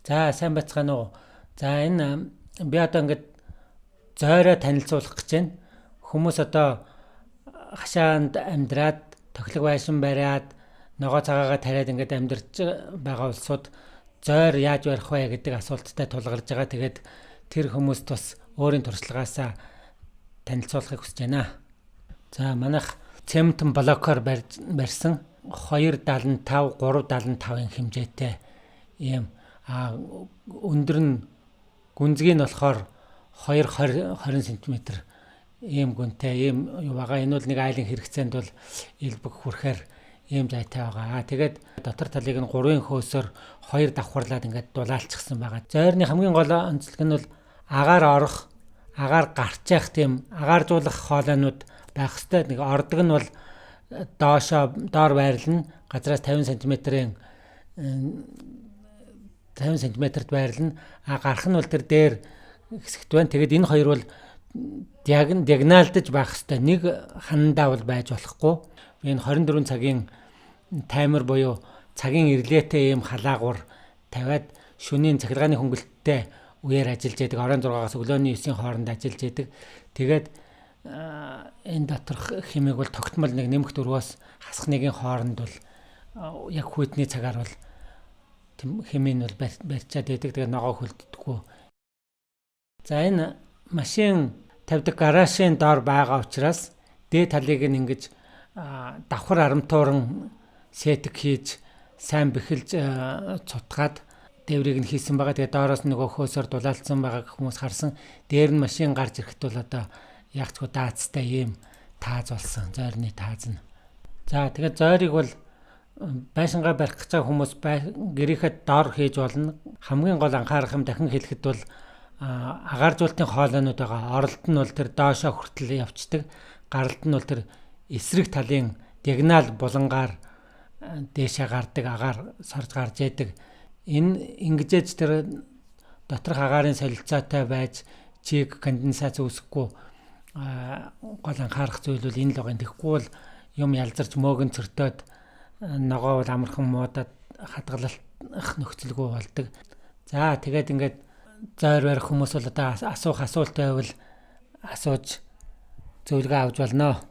За, сайн байцгаана уу? За, энэ би одоо ингээд зойроо танилцуулах гэж байна. Хүмүүс одоо хашаанд амьдраад, тохилог байшин бариад, ногоо цагаагаа тариад ингээд амьдарч байгаа улсууд зойр яаж барих вэ гэдэг асуулттай тулгарч байгаа. Тэгээд тэр хүмүүст бас өөрийн туршлагаасаа танилцуулахыг хүсэж байна. За, манайх цементэн блокоор барьсан 2.75 3.75-ын хэмжээтэй ийм өндөр нь, гүнзгий нь болохоор 2 20 20 см ийм гүнтэй ийм юу байгаа. Энэ бол нэг айлын хэрэгцээнд бол элбэг хүрэхээр ийм зайтай байгаа. Тэгээд дотор талыг нь 3-ын хөөсөөр 2 давхарлаад ингээд дулаалчихсан байгаа. Зойрны хамгийн гол онцлог нь бол агаар орох, агаар гарч явах тийм агааржуулах хоолойнууд байх хэвээр. Нэг ордог нь бол доошоо доор байрлал нь газраас 50 см-ийн 50 см-т байрлал. А гарах нь бол тэр дээр хэсэгт байна. Тэгээд энэ хоёр бол диагоналдаж байх хэвээр, нэг ханандаа бол байж болохгүй. Энэ 24 цагийн таймер буюу цагийн ирлээтэй ийм халаагур тавиад шөнийн цахилгааны хөнгөлөлттэй үеэр ажиллаж яадаг. Оройн 6-аас өглөөний 9-ийн хооронд ажиллаж яадаг. Тэгээд энэ доторх химиг бол тогтмол нэг нэмэх 4-өөс хасах 1-ийн хооронд бол яг хүйтний цагаар бол химийн бол барьчаад байдаг. Тэгээд ногоо хөлддөггүй. За, энэ машин тавьдаг гаражийн доор байгаа учраас дээд талыг нь ингэж давхар арматуран сетг хийж, сайн бэхэлж, цутгаад дээврийг нь хийсэн байгаа. Тэгээд доороос нөгөө хөөсөөр дулаалцсан байгааг хүмүүс харсан. Дээр нь машин гарч ирэхэд бол одоо яг ч даацтай ийм тааз болсон. Зойрны тааз нь. За, тэгээд зойрыг бол байшингаа барих гэж байгаа хүмүүс гэрийнхээ доор хийж болно. Хамгийн гол анхаарах юм, дахин хэлэхэд бол агааржуулалтын хоолойнууд байгаа. Оролт нь бол тэр доошоо хүртэл явцдаг. Гаралт нь бол тэр эсрэг талын диагонал булангаар дээшээ гардаг, агаар сорж гарч яадаг. Энэ ингэжээж тэр доторх агаарын солилцоотой байж чиг конденсац үүсэхгүй. Гол анхаарах зүйл бол энэ л байгаа. Тэгэхгүй бол юм ялзарч, мөөгөн цөртөөд, ногоо бол амархан муудаад хадгалах нөхцөлгүй болдог. За, тэгээд ингээд зойр барих хүмүүс бол одоо асуух асуулт байвал асууж зөвлөгөө авч болно.